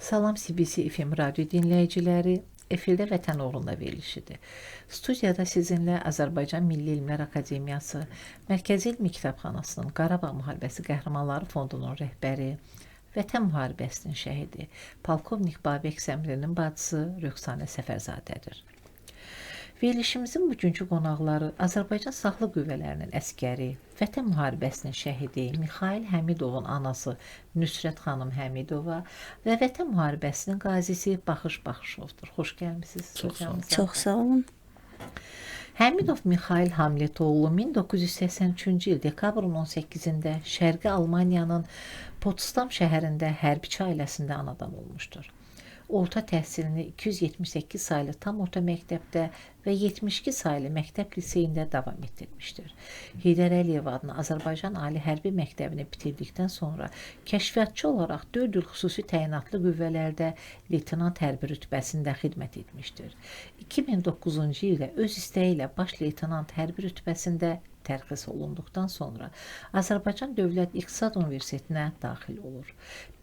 Salam CBC FM radio dinləyiciləri, efirdə Vətən uğrunda verilişidir. Studiyada sizinlə Azərbaycan Milli Elmlər Akademiyası Mərkəzi Elmi Kitabxanasının Qarabağ Müharibəsi Qəhrəmanları Fondunun rəhbəri, Vətən müharibəsinin şəhidi, polkovnik Babək Səmrinin bacısı Röxsanə Səfərzadədir. Verilişimizin bugünkü qonaqları Azərbaycan Silahlı Qüvvələrinin əsgəri, Vətən müharibəsinin şəhidi Mixail Həmidovun anası Nüsrət xanım Həmidova və Vətən müharibəsinin qazisi Baxış Baxışovdur. Xoş gəlmisiniz. Çox sağ olun. Çox sağ olun. Həmidov Mixail Hamletoğlu 1983-cü il dekabrın 18-də Şərqi Almaniyanın Potsdam şəhərində hərbiçi ailəsində anadan olmuşdur. Orta təhsilini 278 saylı tam orta məktəbdə və 72 saylı məktəb liseyində davam etdirmişdir. Heydər Əliyev adına Azərbaycan Ali Hərbi Məktəbini bitirdikdən sonra kəşfiyyatçı olaraq 4 il xüsusi təyinatlı qüvvələrdə leytenant hərbi rütbəsində xidmət etmişdir. 2009-cu ildə öz istəyi ilə baş leytenant hərbi rütbəsində tərxis olunduqdan sonra Azərbaycan Dövlət İqtisad Universitetinə daxil olur.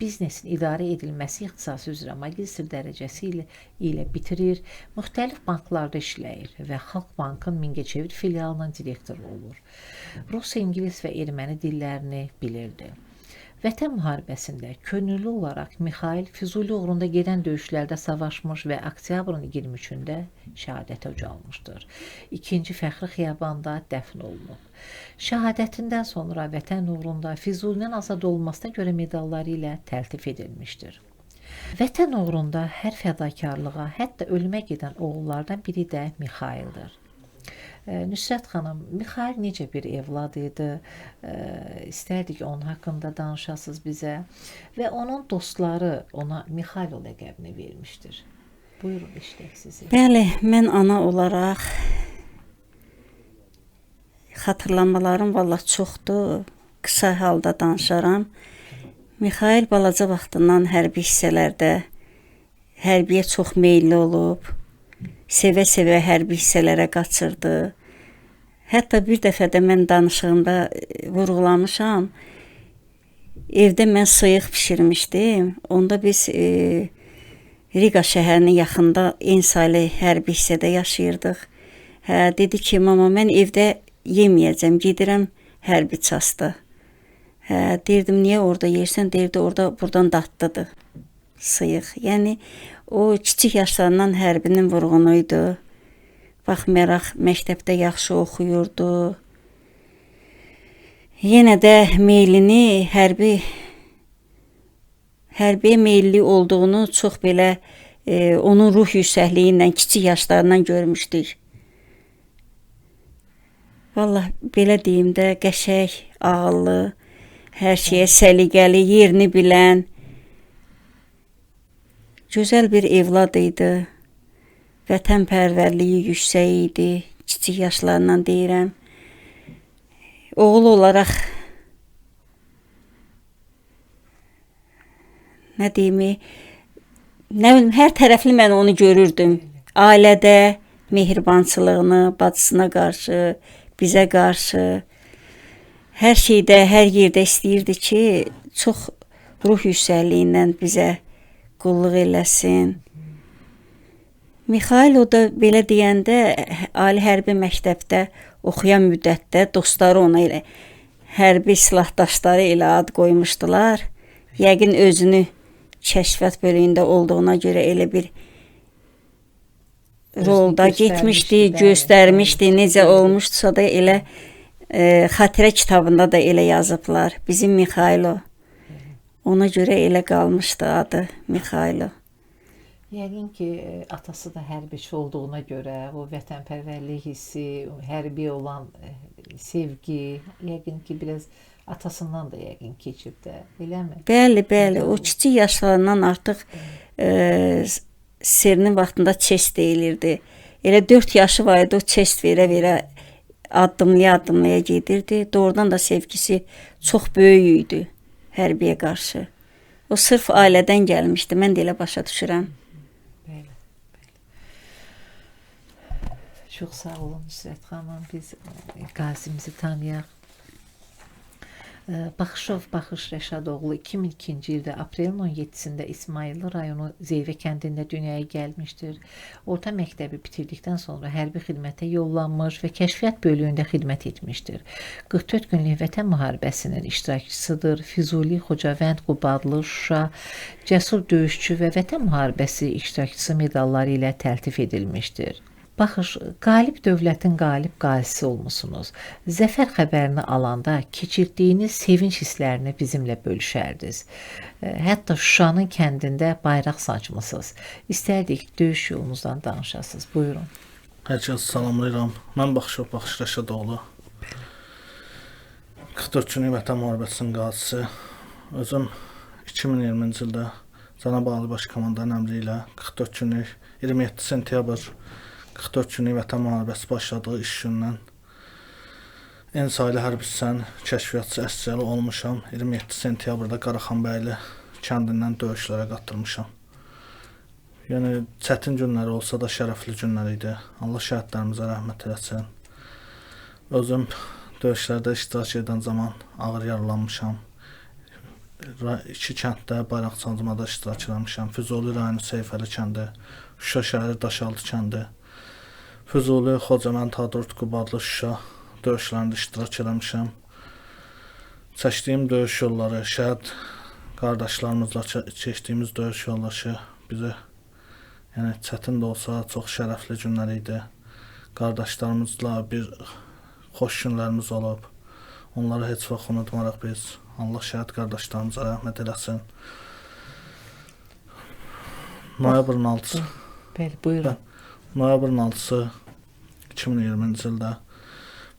Biznesin idarə edilməsi ixtisası üzrə magistr dərəcəsi ilə bitirir, müxtəlif banklarda işləyir və Xalq Bankın Mingəçevir filialının direktoru olur. Rus, ingilis və erməni dillərini bilirdi. Vətən müharibəsində könüllü olaraq Mixail Füzuli uğrunda gedən döyüşlərdə savaşmış və oktyabrın 23-də şəhadətə ucalmışdır. İkinci Fəxri Xiyabanda dəfn olunub. Şəhadətindən sonra vətən uğrunda Füzulinin azad olunmasına görə medalları ilə təltif edilmişdir. Vətən uğrunda hər fədakarlığa, hətta ölümə gedən oğullardan biri də Mixaildir. Nüsrət xanım, Mixail necə bir evlad idi? İstərdik onun haqqında danışasınız bizə və onun dostları ona Mixail ləqəbini vermişdir. Buyurun, eşidək sizi. Bəli, mən ana olaraq xatırlamalarım vallah çoxdur. Qısa halda danışaram. Mixail balaca vaxtından hərbi hissələrdə hərbiyə çox meyilli olub. Sevə-sevə hərbi hissələrə qaçırdı. Hətta bir dəfə də mən danışığımda vurğulamışam. Evdə mən sıyıq bişirmişdim. Onda biz Riqa şəhərinin yaxında Ensaylı hərbi hissədə yaşayırdıq. Hə, dedi ki, mama mən evdə yeməyəcəm, gedirəm hərbi çasda. Hə, deyirdim, niyə orada yersən? Deyirdi, orada buradan dadlıdır sıyıq. Yəni, o kiçik yaşlarından hərbinin vurğunu idi. Baxmayaraq, məktəbdə yaxşı oxuyurdu. Yenə də meylini, hərbiyə meyilli olduğunu çox belə onun ruh yüksəkliyi ilə kiçik yaşlarından görmüşdük. Vallah, belə deyim də, qəşəng, ağıllı, hər şeyə səliqəli, yerini bilən, gözəl bir evlad idi. Vətənpərvərliyi yüksək idi. Kiçik yaşlarından deyirəm. Oğul olaraq nə deyim, nə bilim, hər tərəfli mən onu görürdüm. Ailədə mehribançılığını, bacısına qarşı, bizə qarşı, hər şeydə, hər yerdə istəyirdi ki, çox ruh yüksəkliyi ilə bizə qulluq eləsin. Mixail o da belə deyəndə Ali Hərbi Məktəbdə oxuyan müddətdə dostları ona elə hərbi silahdaşları elə ad qoymuşdular. Yəqin özünü kəşfiyyat bölüyündə olduğuna görə elə bir rolda getmişdi, göstərmişdi, necə olmuşdusa da elə xatirə kitabında da elə yazıblar. Bizim Mixailo. Ona görə elə qalmışdı adı Mixailo. Yəqin ki, atası da hərbiçi olduğuna görə o vətənpərvərlik hissi, hərbi olan sevgi, yəqin ki, biraz atasından da yəqin keçib də, eləmi? Bəli, bəli. O kiçik yaşlarından artıq SSR-nin vaxtında çest deyilirdi. Elə 4 yaşı var idi, o çest verə-verə addımlaya-addımlaya gedirdi. Doğrudan da sevgisi çox böyük idi hərbiyə qarşı. O sırf ailədən gəlmişdi. Mən də elə başa düşürəm. Bəli, bəli. Çox sağ olun Nüsrət xanım. Biz qazimizi tanıyaq. Baxışov Baxış Rəşadoğlu 2002-ci ildə aprelin 17-sində İsmayıllı rayonu Zeyvə kəndində dünyaya gəlmişdir. Orta məktəbi bitirdikdən sonra hərbi xidmətə yollanmış və kəşfiyyat bölüyündə xidmət etmişdir. 44 günlük Vətən müharibəsinin iştirakçısıdır. Füzuli, Xocavənd, Qubadlı, Şuşa, Cəsur döyüşçü və Vətən müharibəsi iştirakçısı medalları ilə təltif edilmişdir. Baxış, qalib dövlətin qalib qazisi olmusunuz. Zəfər xəbərini alanda keçirdiyiniz sevinç hisslərini bizimlə bölüşərdiniz. Hətta Şuşanın kəndində bayraq sancmısınız. İstərdik döyüş yolunuzdan danışasınız. Buyurun. Hər kəsi salamlayıram. Mən Baxışov Baxış Rəşadoğlu. 44 günlük Vətən müharibəsinin qazisi. Özüm 2020-ci ildə Cənab Ali Baş Komandanın əmri ilə 44 günlük 27 sentyabr 44 günlük Vətən müharibəsi başladığı iş gündən en saylı hərbi hissənin kəşfiyyatçı əsgəri olmuşam. 27 sentyabrda Qaraxanbəyli kəndindən döyüşlərə qatılmışam. Yəni çətin günləri olsa da şərəfli günlər idi. Allah şəhidlərimizə rəhmət eləsin. Özüm döyüşlərdə iştirak edən zaman ağır yaralanmışam. İki kənddə bayraq sancmada iştirak eləmişəm. Füzuli rayonu Seyfəli kəndi, Şuşa şəhəri Daşaltı kəndi, Füzuli, Xocavənd, Hadrut, Qubadlı, Şuşa döyüşlərində iştirak eləmişəm. Çəkdiyim döyüş yolları, şəhid qardaşlarımızla keçdiyimiz döyüş yoldaşı bizə, yəni çətin də olsa çox şərəfli günlər idi. Qardaşlarımızla bir xoş günlərimiz olub. Onları heç vaxt unutmarıq biz. Allah şəhid qardaşlarımıza rəhmət eləsin. Noyabrın 6-sı. Bəli, buyurun. Noyabrın 6-sı 2020-ci ildə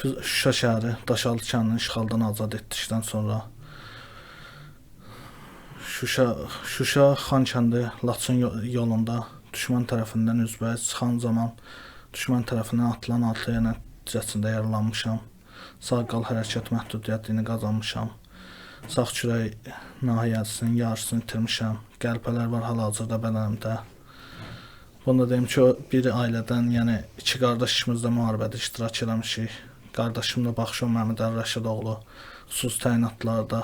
Şuşa şəhəri Daşaltı kəndini işğaldan azad etdikdən sonra Şuşa Xankəndi Laçın yolunda düşmən tərəfindən üzbəyiz çıxan zaman düşmən tərəfindən atılan atlıya nəticəsində yaralanmışam. Sağ qal hərəkət məhdudiyyətini qazanmışam. Sağ kürək nahiyəsinin yarısını itirmişəm. Qəlpələr var hal-hazırda bədənimdə. Bunu da deyim ki, bir ailədən, yəni iki qardaş ikimiz də müharibədə iştirak eləmişik. Qardaşım da Baxışov Məmmədəli Rəşadoğlu xüsusi təyinatlarda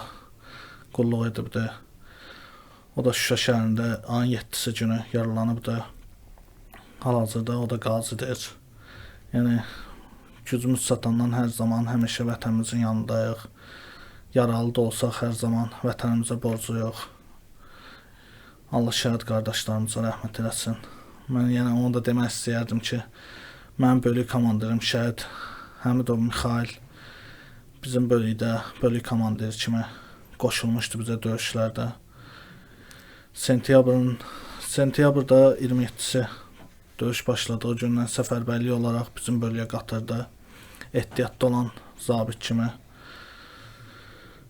qulluq edibdi. O da Şuşa şəhərində ayın 7-si günü yaralanıbdı. Hal-hazırda o da qazidir. Yəni gücümüz çatandan hər zaman həmişə vətənimizin yanındayıq. Yaralı da olsaq hər zaman vətənimizə borcluyuq. Allah şəhid qardaşlarımıza rəhmət eləsin. Mən yəni onu da demək istəyərdim ki, mənim bölük komandirim şəhid Həmidov Mixail bizim bölükdə bölük komandiri kimi qoşulmuşdu bizə döyüşlərdə. Sentyabrda 27-si döyüş başladığı gündən səfərbərlik olaraq bizim bölüyə qatırdı. Ehtiyatda olan zabit kimi.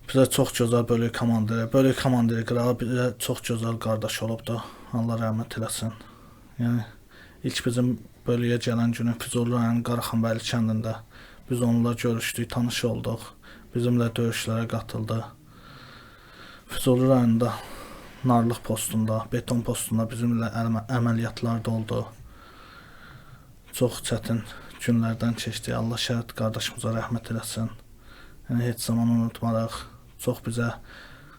Bizə çox gözəl bölük komandiri, bölük komandiri qırağı bizə çox gözəl qardaş olubdu. Allah rəhmət eləsin. Yəni ilk bizim bölüyə gələn günü Füzuli rayonu Qaraxanbəyli kəndində biz onunla görüşdük, tanış olduq. Bizimlə döyüşlərə qatıldı. Füzuli rayonunda Narlıq postunda, beton postunda bizimlə əməliyyatlar da oldu. Çox çətin günlərdən keçdi. Allah şəhid qardaşımıza rəhmət eləsin. Yəni heç zaman unutmarıq. Çox bizə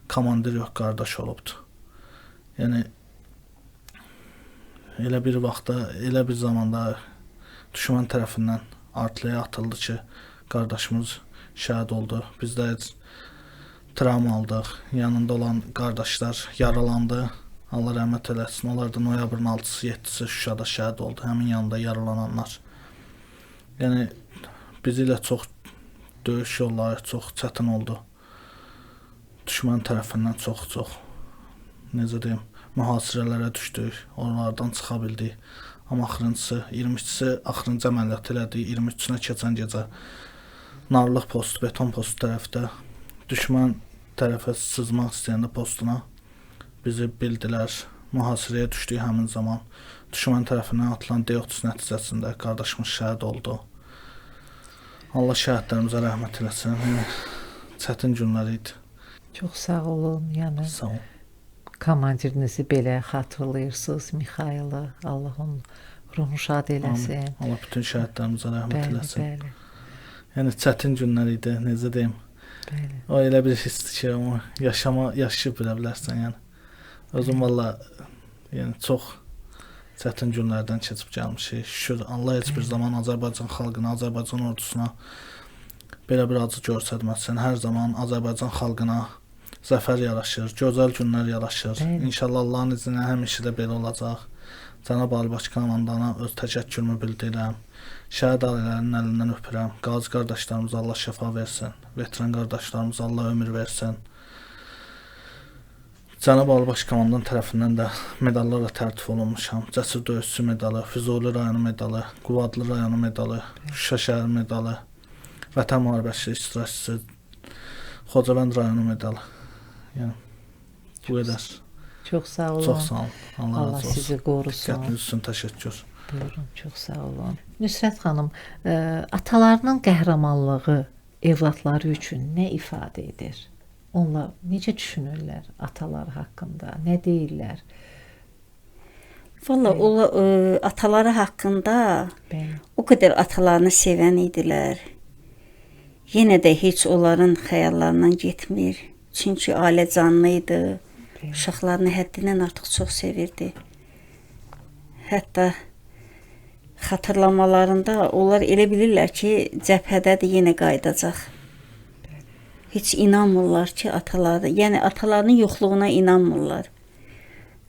komandir yox, qardaş olubdu. Yəni elə bir vaxtda, elə bir zamanda düşmən tərəfindən artilleriya atıldı ki, qardaşımız şəhid oldu. Biz də heç travma aldıq. Yanında olan qardaşlar yaralandı. Allah rəhmət eləsin. Onlar da noyabrın 6-sı, 7-si Şuşada şəhid oldu. Həmin yanında yaralananlar. Yəni bizi ilə çox döyüş yolları çox çətin oldu. Düşmən tərəfindən çox-çox, necə deyim, mühasirələrə düşdük. Onlardan çıxa bildik. Amma axırıncısı, 22-si axırıncı əməliyyat elədik. 23-sünə keçən gecə Narlıq postu, beton postu tərəfdə düşmən tərəfə sızmaq istəyəndə postuna bizi bildilər. Mühasirəyə düşdük həmin zaman. Düşmən tərəfindən atılan D-30 nəticəsində qardaşımız şəhid oldu. Allah şəhidlərimizə rəhmət eləsin. Yəni, çətin günlər idi. Çox sağ olun. Yəni Sağ olun. Komandirinizi belə xatırlayırsınız, Mixailı. Allah onun ruhunu şad eləsin. Allah bütün şəhidlərimizə rəhmət Bəli, eləsin. bəli. Yəni çətin günlər idi, necə deyim. Bəli. O elə bir hissdir ki, onu yaşayıb bilə bilərsən, yəni. Özüm valla yəni çox çətin günlərdən keçib gəlmişik. Şükür Allah heç bir zaman Azərbaycan xalqına, Azərbaycan ordusuna belə bir acı göstərməsin. Hər zaman Azərbaycan xalqına zəfər yaraşır, gözəl günlər yaraşır. Bəli. İnşallah Allahın izni ilə həmişə də belə olacaq. Cənab Ali Baş Komandana öz təşəkkürümü bildirirəm. Şəhid ailələrinin əlindən öpürəm. Qazi qardaşlarımıza Allah şəfa versin. Veteran qardaşlarımıza Allah ömür versin. Cənab Ali Baş Komandan tərəfindən də medallarla tərtif olunmuşam. Cəsur döyüşçü medalı, Füzuli rayonu medalı, Qubadlı rayonu medalı, Şuşa şəhəri medalı, Vətən müharibəsi iştirakçısı, Xocavənd rayonu medalı. Yəni bu qədər. Çox sağ olun. Çox sağ olun. Allah Allah razı olsun. sizi qorusun. Diqqətiniz üçün təşəkkür. Buyurun, çox sağ olun. Nüsrət xanım, atalarının qəhrəmanlığı evladları üçün nə ifadə edir? Onlar necə düşünürlər ataları haqqında? Nə deyirlər? Valla ataları haqqında Bəli. o qədər atalarını sevən idilər. Yenə də heç onların xəyallarından getmir. Çünki ailə canlı idi. Bəli. Uşaqlarını həddindən artıq çox sevirdi. Hətta xatırlamalarında onlar elə bilirlər ki, cəbhədədir, yenə qayıdacaq. Heç inanmırlar ki, ataları, yəni atalarının yoxluğuna inanmırlar.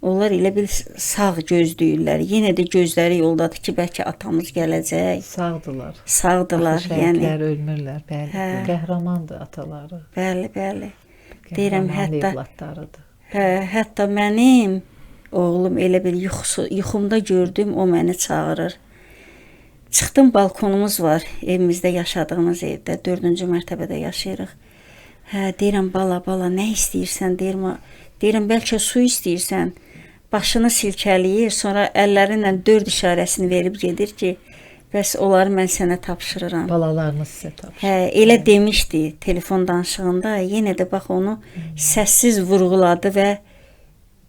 Onlar elə bil sağ gözləyirlər. Yenə də gözləri yoldadır ki, bəlkə atamız gələcək. Sağdılar. Sağdılar, Axı yəni. şəhidlər ölmürlər, bəli. Hə. Qəhrəmandır ataları. Bəli, bəli. Deyirəm, Qəhrəman hətta evladlarıdır. Hə, hətta mənim oğlum elə bir yuxumda gördüm, o məni çağırır. Çıxdım, balkonumuz var, evimizdə yaşadığımız evdə, 4-cü mərtəbədə yaşayırıq. Hə, deyirəm, bala, bala, nə istəyirsən? Deyirəm, bəlkə su istəyirsən. Başını silkələyir, sonra əlləri ilə 4 işarəsini verib gedir ki, bəs onları mən sənə tapşırıram. Balalarını sizə tapşırır. Hə, elə demişdi telefon danışığında, yenə də bax onu səssiz vurğuladı və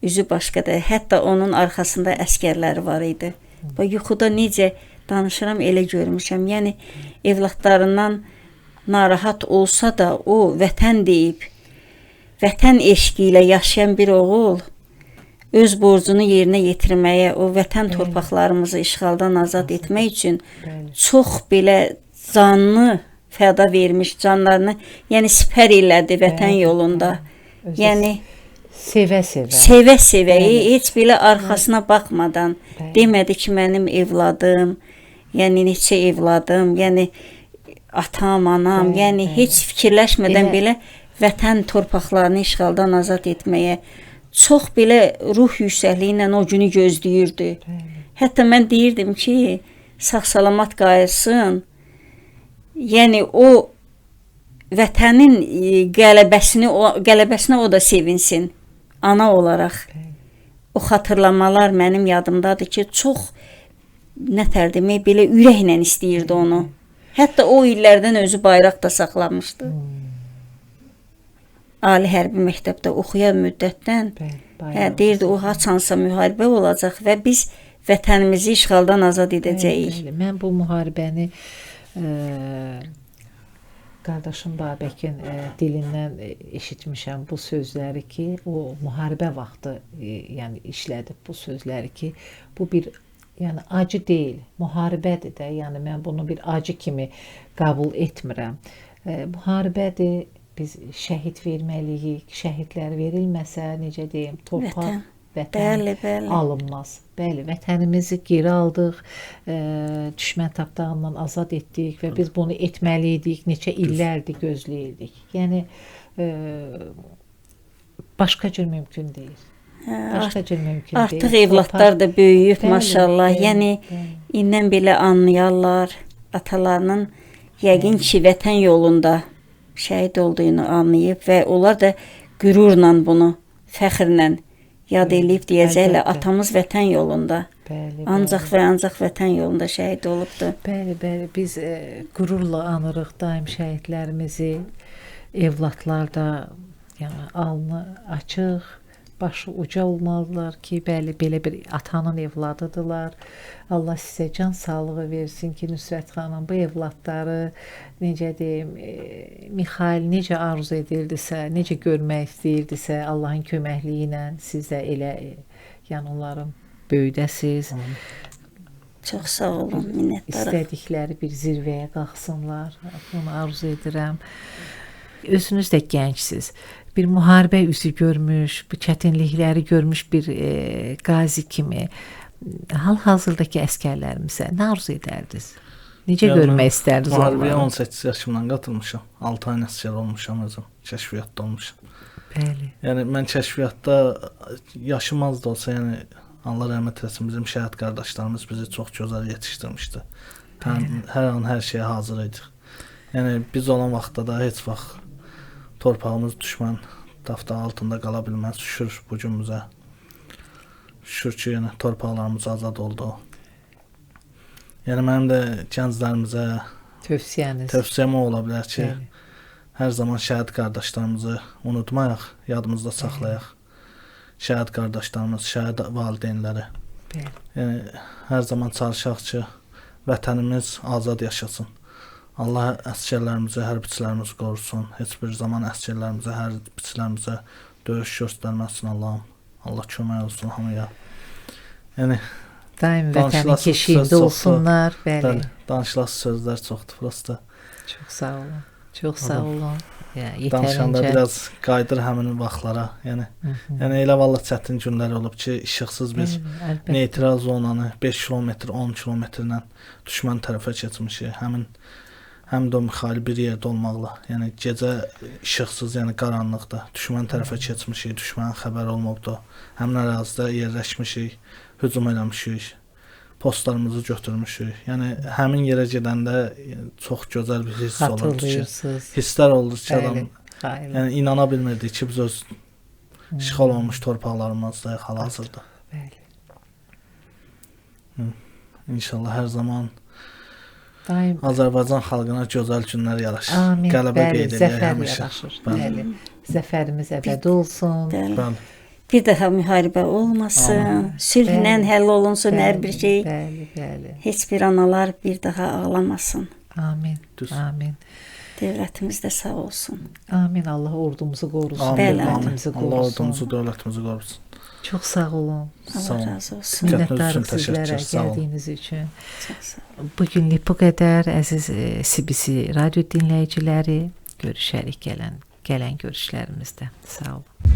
üzü başqadır. Hətta onun arxasında əskərləri var idi. Bax yuxuda necə danışıram elə görmüşəm. Yəni evladlarından narahat olsa da o vətən deyib, vətən eşqi ilə yaşayan bir oğul öz borcunu yerinə yetirməyə, o vətən torpaqlarımızı işğaldan azad etmək üçün Bəli. çox belə canını fəda vermiş, canlarını, yəni sipər elədi vətən Bəli, yolunda. Özü Yəni sevə-sevə. sevə-sevə, heç belə arxasına baxmadan Bəli. demədi ki, mənim evladım, yəni neçə evladım, yəni atam, anam, Bəli, yəni bəli. heç fikirləşmədən Elə- belə vətən torpaqlarını işğaldan azad etməyə çox belə ruh yüksəkliyi ilə o günü gözləyirdi. Bəli. Hətta mən deyirdim ki, sağ-salamat qayıtsın. Yəni o vətənin qələbəsini qələbəsinə o da sevinsin ana olaraq. Bəli. O xatırlamalar mənim yadımdadır ki, çox nətər demək, belə ürəklə istəyirdi onu. Hətta o illərdən özü bayraq da saxlamışdı. Ali hərbi məktəbdə oxuyan müddətdən Bəli, hə, bayraq. deyirdi o haçansa müharibə olacaq və biz vətənimizi işğaldan azad edəcəyik. Bəli, bəli. Mən bu müharibəni qardaşım Babəkin dilindən eşitmişəm bu sözləri ki, o müharibə vaxtı yəni işlədib bu sözləri ki, bu bir yəni acı deyil, müharibədir də. Yəni mən bunu bir acı kimi qəbul etmirəm. Müharibədir. Biz şəhid verməliyik. Şəhidlər verilməsə, necə deyim, torpaq, vətən, Bəli, bəli. alınmaz. Bəli, vətənimizi geri aldıq, düşmən tapdağından azad etdik və biz bunu etməli idik, neçə illərdir gözləyirdik. Yəni başqa cür mümkün deyil. Başqa cür mümkün deyil. Artıq evladlar da böyüyüb Bəli, maşallah. bəli, Yəni bəli. indən belə anlayarlar atalarının yəqin ki, vətən yolunda şəhid olduğunu anlayıb və onlar da qürurla bunu fəxrlə yad eləyib deyəcəklər, əlbəttə. atamız vətən yolunda. Bəli, Ancaq və ancaq vətən yolunda şəhid olubdu. Bəli, bəli, biz qürurla anırıq daim şəhidlərimizi. Evladlar da yəni alnı açıq, Başı uca olmalıdırlar ki, bəli, belə bir atanın evladıdırlar. Allah sizə can sağlığı versin ki, Nüsrət xanım, bu evladları, necə deyim, Mixail necə arzu edirdisə, necə görmək istəyirdisə, Allahın köməkliyi ilə siz də elə, yəni onların böyüdəsiz. Çox sağ olun, minnətdarıq. İstədikləri bir zirvəyə qalxsınlar. Bunu arzu edirəm. Özünüz də gəncsiz. Bir müharibə üzü görmüş, bu çətinlikləri görmüş bir qazi kimi hal-hazırdakı əsgərlərimizə nə arzu edərdiniz? Necə Yəni, görmək istərdiniz Müharibəyə onları? 18 yaşımdan qatılmışam. 6 ay əsgər olmuşam özüm. Kəşfiyyatda olmuşam. Bəli. Yəni mən kəşfiyyatda yaşım az da olsa, yəni Allah rəhmət eləsin, bizim şəhid qardaşlarımız bizi çox gözəl yetişdirmişdi. Hər an hər şeyə hazır idik. Yəni biz olan vaxtda da heç vaxt torpağımız düşmən daftağı altında qala bilməz. Şükür bu günümüzə. Şükür ki, yəni torpaqlarımız azad oldu. Yəni mənim də gənclərimizə Tövsiyəniz. tövsiyəm o ola bilər ki, Bəli. hər zaman şəhid qardaşlarımızı unutmayaq, yadımızda saxlayaq. Şəhid qardaşlarımız, şəhid valideynləri. Bəli. Yəni hər zaman çalışaq ki, vətənimiz azad yaşasın. Allah əsgərlərimizi, hərbiçilərimizi qorusun. Heç bir zaman əsgərlərimizə, hərbiçilərimizə döyüş göstərməsin Allahım. Allah kömək olsun hamıya. Yəni Daim vətənin Danışılası söz keşiyində çoxdur. olsunlar. Bəli. bəli, danışılası sözlər çoxdur prosta. Çox sağ olun. Çox sağ olun. Ya, Danışanda yetərincə. biraz qayıdır həmin vaxtlara. Yəni yəni elə vallah çətin günlər olub ki, işıqsız biz Bəli, əlbəttə. neytral zonanı 5 kilometr, 10 kilometrlə düşmən tərəfə keçmişik. Həmin həm də o Mixail bir yerdə olmaqla, yəni gecə işıqsız, yəni qaranlıqda düşmən tərəfə keçmişik, düşmənin xəbəri olmayıbdı. Həmin ərazidə yerləşmişik, hücum eləmişik, postlarımızı götürmüşük. Yəni həmin yerə gedəndə çox gözəl bir hiss olurdu ki, Xatırlayırsınız. hisslər olurdu ki, adam Bəli. Xeyr. yəni inana bilmirdik ki, biz öz işğal olunmuş torpaqlarımızdayıq hal-hazırda. Bəli. İnşallah hər zaman Daim Azərbaycan xalqına gözəl günlər yaraşır. Amin. Qələbə Bəli, qeyd eləyək zəfər həmişə. yaraşır. Bəli. Bəli. Zəfərimiz əbədi olsun. Bəli. Bəli. Bir daha müharibə olmasın, Amin. sülhlə Bəli. həll olunsun hər bir şey. Bəli, bəli. Heç bir analar bir daha ağlamasın. Amin. Düz. Amin. Dövlətimiz də sağ olsun. Amin. Allah ordumuzu qorusun, Amin. Bəli. Amin. dövlətimizi Allah qorusun. ordumuzu, dövlətimizi qorusun. Çox sağ olun. Sağ Allah olun. razı olsun. Diqqətiniz üçün Minnətdarıq təşəkkür, sizlərə sağ olun. gəldiyiniz üçün. Çox sağ olun. Bugünlük bu qədər əziz CBC radio dinləyiciləri. Görüşərik gələn görüşlərimizdə. Sağ olun.